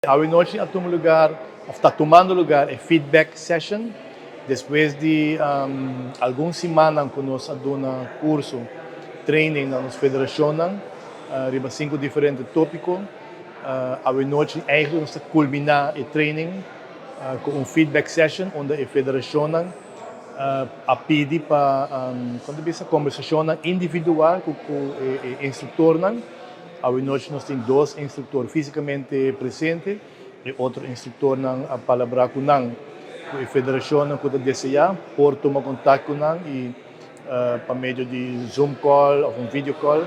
Awe nochi a tuma lugar, of ta tumando lugar, e feedback session. Despues di algun siman cu nos a duna curso, training na nos federacion, riba cinco diferente topico. Awe nochi eigenlijk nos ta culmina e training cu un feedback session unda e federacion a pidi pa con bisa conversacion individual cu e instructor. Awe nochi nos tin dos instructor fisicamente presente y otro instructor nan a palabra cu nan, cu e federacion cu ta desea por tuma contacto cu nan y pa medio di Zoom call of un video call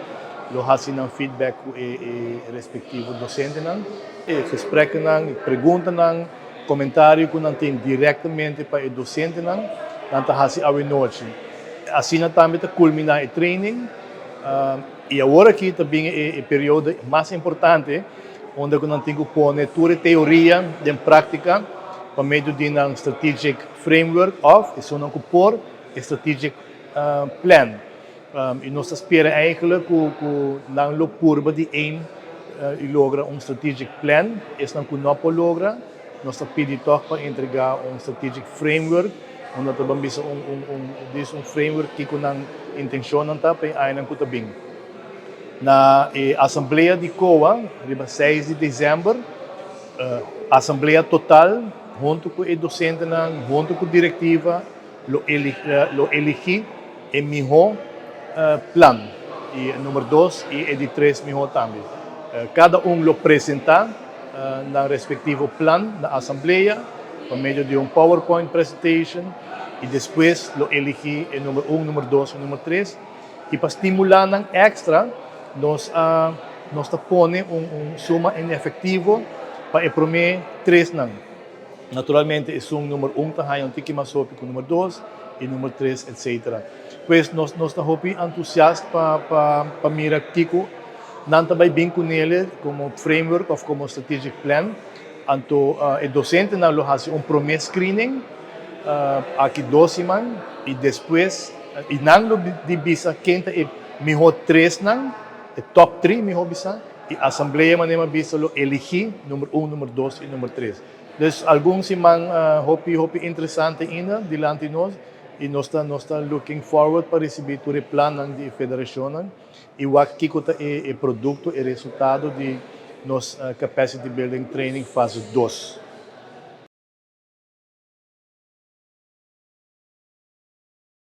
lo haci nan feedback cu e respectivo docente nan. E gesprekken nan, pregunta nan, comentario cu nan tin directamente pa e docente nan, nan ta haci awe nochi. Asina tambe ta culmina e training y awor aki tambe e periodo mas importante unda cu nan tin cu pone tur teoria den practica pa medio di un strategic framework of esey nan por strategic plan. Y nos ta spera eigenlijk cu nan lo purba di aim y logra un strategic plan. Esnan cu no por logra, nos ta pidi toch pa entrega un strategic framework, unda tambe bisa un framework cu nan intencion ta pa aña cu ta bin. Na asamblea di COA, riba 6 di december, asamblea total, hunto cu e docente, hunto cu e directiva, lo eligi e miho plan. Y number 2 y di 3 miho tambe. Cada un lo presenta nan respectivo plan na asamblea, pa medio di un PowerPoint presentation, y despues lo eligi e number 1, number 2 y number 3. Y pa stimula nan extra, nos ta pone un suma en efectivo pa e prome tres nan. Naturalmente, esun number 1 ta un tiki mas hopi cu number 2 y number 3, etc. Pues nos ta hopi entusiasta pa mira kico nan ta bay bin cune como framework of como strategic plan. Anto, e docente nan lo haci un prome screening aki 2 siman y despues y nan lo di bisa ken ta e miho tres nan, e top 3 miho bisa, y asamblea manera bisa lo eligi number 1, number 2 y number 3. Dus algun siman hopi hopi interesante ainda dilanti nos y nos ta looking forward pa ricibi tur plan di federacion y wak kico ta e producto y resultado di nos capacity building training fase 2.